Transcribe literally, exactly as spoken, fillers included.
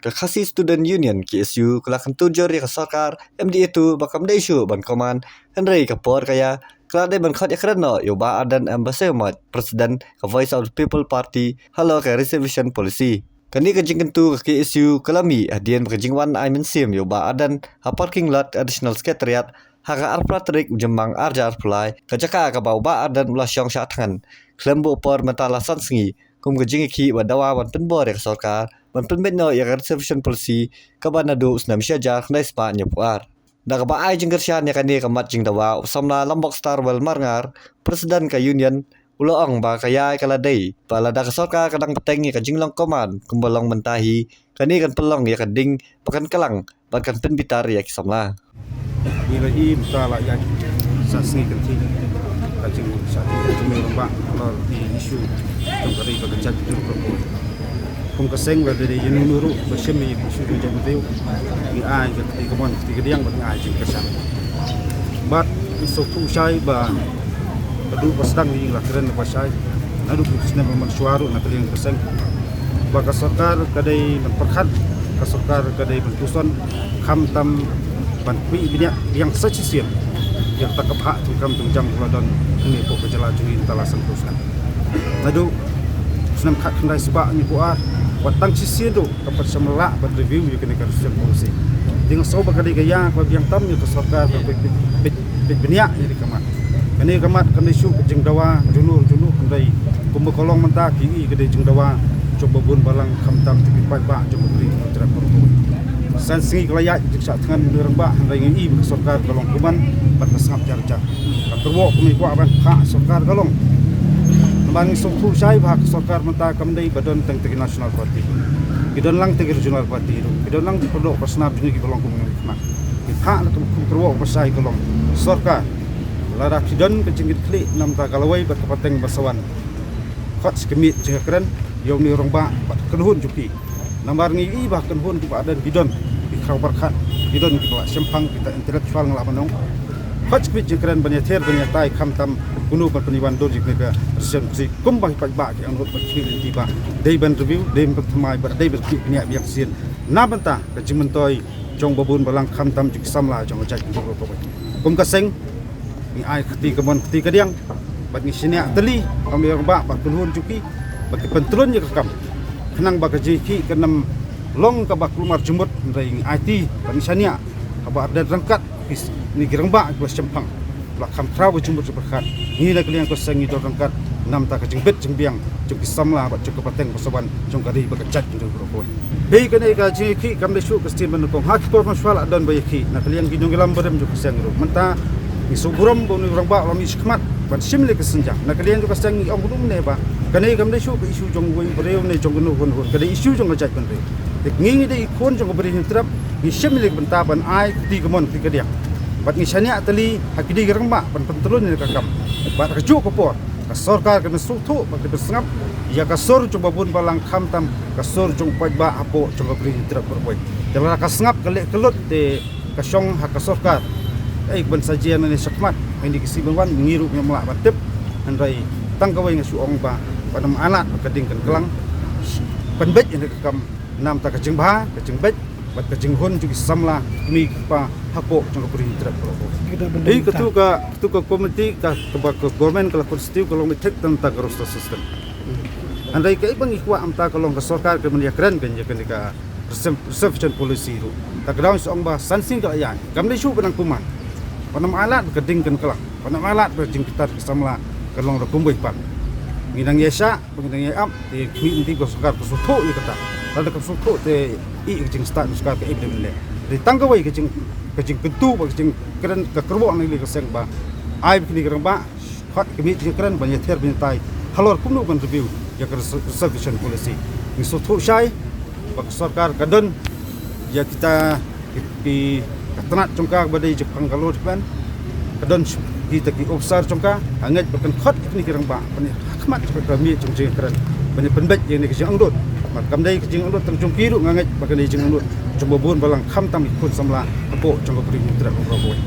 Ka Khasi Student Union, K S U, ka la kyntu jur ïa ka sorkar M D A two ba kam dei shuh ban kmen, hynrei ka por ka ïa, ka la dei ban khot ïakren noh ïa u Bah Ardent M Basaiawmoit, President ka Voice of the People Party, halor ka reservation policy. Kane ka jingkyntu ka K S U ka la mih hadien ba ka jingwan ai mynsiem ïa u Bah Ardent ha parking lot Additional Secretariat ha ka arphew tarik u Jymmang arhajar arphew lai, ka jaka kaba u Bah Ardent u la shong shah thngan. Khlem buh por mynta la san sngi kum ka jingïakhih bad dawa ban pynbor ïa ka sorkar ban pynbeit noh ïa ka reservation policy kaba naduh u snem shi hajar khyndai spah hynñiewphew ar. Da kaba ai jingkyrshan ïa kane ka mat jingdawa, u samla Lambok Starwell Marngar, President ka Union, u la ong ba ka ïa ka la dei ba lada ka sorkar ka dang bteng ïa ka jinglong kmen kumba long mynta hi, kane kan pynlong ïa ka ding ba kan klang bad kan pynbitar ïa ki samla. Ngi la ïohi mynta la ïa san sngi kan thied ka jingshah tyngkhuh jingmih rangbah halor ki issue jong ka ri bad ka jaitbynriew. Kum ka seng lada dei ïa uno uno ruh ba shim ïa ka issue jong ka jaitbynriew, ngi ai ka kti kamon kti kadiang bad ngi ai jingkyrshan. Bad ngi sngewthuh shai ba haduh ba sdang ngi la kren ba shai, naduh ka snem ba mynshuwa ruh na ka liang ka seng, ba ka sorkar ka dei ban pyrkhat, ka sorkar ka dei ban puson, khamtam ban khmih bniah biang sa shisien ïa kata ka bhah jong kam jong jam ka la don hangne hapoh ka jylla jong ngi mynta la sanphew snem. Naduh snem khatkhyndai spah hynñiewphew ar, wat tang shisien ruh ka pyrshang lah ban review ïa kane ka reservation policy. Te nga sngew ba ka dei ka ïa kaba biang tam ïa ka sorkar ban peit, peit, peit bniah ïa ka mat. Kane ka mat kam dei shuh ka jingdawa jong uno jong uno, hynrei kumba ka long mynta ngi i ka dei jingdawa jong ba bun balang, khamtam jong ki paidbah jong ka ri ka jaitbynriew. San sngi ka la ïaid jingshah thngan u rangbah, hynrei ngi i ba ka sorkar ka long kmen bad ka sngap jar jar. Ka kyrwoh kaba ngi kwah ban phah sorkar ka long, namar ngi sngewthuh shai ba ka sorkar mynta kam dei ba don tang ki National Party. Ki don lang ki Regional Party ruh, ki don lang ki paralok parasnam jong ngi kiba long kum ngi khmat. Ngi phah la ka kyrwoh kaba shai ka long, sorkar, lada ki don ka jingkitkhlieh na bynta ka lawei bad ka pateng ba sa wan, khot shi khmih jingkren ïa une u rangbah bad ka kynhun jong ki. Namar ngi i ba ka kynhun jong u Bah Ardent ki don ki khraw pyrkhat, ki don kiba la shemphang, kita intellectual nga lah ban ong. Khot shi khmih jingkren ban ïather ban ïatai, khamtam kumno ban pynïawan dur ïa kane ka reservation policy kumba ki paidbah ki angnud bad ki lynti ba dei ban review, dei ban pynthymmai bad dei ban khmih bniah biang shisien na bynta ka jingmyntoi jong ba bun balang, khamtam jong ki samla jong ka jaitbynriew baroh kawei. Kum ka seng ngi ai kti kamon kti kadiang bad ngi shaniah tylli ïa une u rangbah bad ka kynhun jong ki ba kin pyntlun ïa ka kam, khnang ba ka jingïakhih kan ym long kaba kulmar jingmut, hynrei ngi aiti bad ngi shaniah haba Ardent ryngkat kine ki rangbah kiba la shemphang, ba la kham khraw ka jingmut jingpyrkhat, ngi na ka liang ka seng ngi don ryngkat na bynta ka jingbit jingbiang jong ki samla bad jong ka pateng ba sa wan jong ka ri bad ka jaitbynriew baroh kawei. Dei kane ka jingïakhih kam dei shuh ka ktien banyngkong. Ha ki por mynshuwa la don ba ïakhih na ka liang ki nongïalam barim jong ka seng ruh. Mynta ngi sngewburom ba une u rangbah u la mih shakhmat ban shim ïa ka sienjam. Na ka liang jong ka seng ngi ong kumne ba kane kam dei shuh ka issue jong uwei u briew ne jong uno uno, ka dei issue jong ka jaitbynriew. Te ngi, ngi dei ki khun jong ka Bri Hynñiewtrep, ngi shim ïa ka bynta ban ai kti kamon kti kadiang. Bad ngi shaniah tylli ha kine ki rangbah ban pyntlun ïa ka kam. Bad ha kajuh ka por ka sorkar kan sngewthuh bad kan pynsngap ïa ka sur jong ba bun balang, khamtam ka sur jong u paidbah hapoh jong ka Bri Hynñiewtrep baroh kawei. Te lada ka sngap ka leh ka lut te ka shong ha ka sorkar kaei kaban sa jia nangne shakhmat, ha kine ki sngi ban wan ngi ruh ngim lah ban tip. Hynrei tang kawei nga shu ong ba, ban ym ailad ba ka ding kan klang, pynbeit ïa kane ka kam na bynta ka jingbha ka jingbeit bad ka jinghun jong ki samla, kmie ki kpa hapoh jong ka Bri Hynñiewtrep baroh kawei. Dei katu ka, katu ka komiti ka, kaba ka government ka la constitute ka long mithik tang na bynta ka roster system. Hynrei kaei ba ngi kwah mynta ka long ka sorkar kan ïakren kan ïa kane ka reserve-, reservation policy ruh. Ta ka daw ngi sa ong ba san sngi ka la ïaid, kam dei shuh ba nang pynman. Ban ym ailad ba ka ding kan klang, ban ym ailad ba jingkitar ki samla kan long da kumwei pat. Ngi nang ïaishah ba ngi nang ïai ap, te khmih lynti ba sorkar ka sngewthuh ïa kata. Lada kam sngewthuh te i ka jingstad jong sorkar kaei ba dei ban leh. Te tang kawei ka jing, ka jingkyntu bad ka jingkren, ka kyrwoh na ka liang ka seng ba ai ba kine ki rangbah khot khmih jingkren ban ïather ban ïatai halor kumno ban review ïa ka res-, reservation policy. Ngi sngewthuh shai ba ka sorkar ka don ïa kita ki, ki, ka tnat jong ka ba dei jingpang ka lor jingpang. Ka don kita ki officer jong ka, ka ngeit ba kan khot ïa kine ki rangbah ban ïa ha khmat jong ka mih jong jingkren ban ïa pynbeit ïa kine ki jingangnud. Namar kam dei ka jingangnud tang jong ki ruh, nga ngeit ba kane ka jingangnud jong ba bun balang, khamtam ki khun samla hapoh jong ka Bri Hynñiewtrep baroh kawei.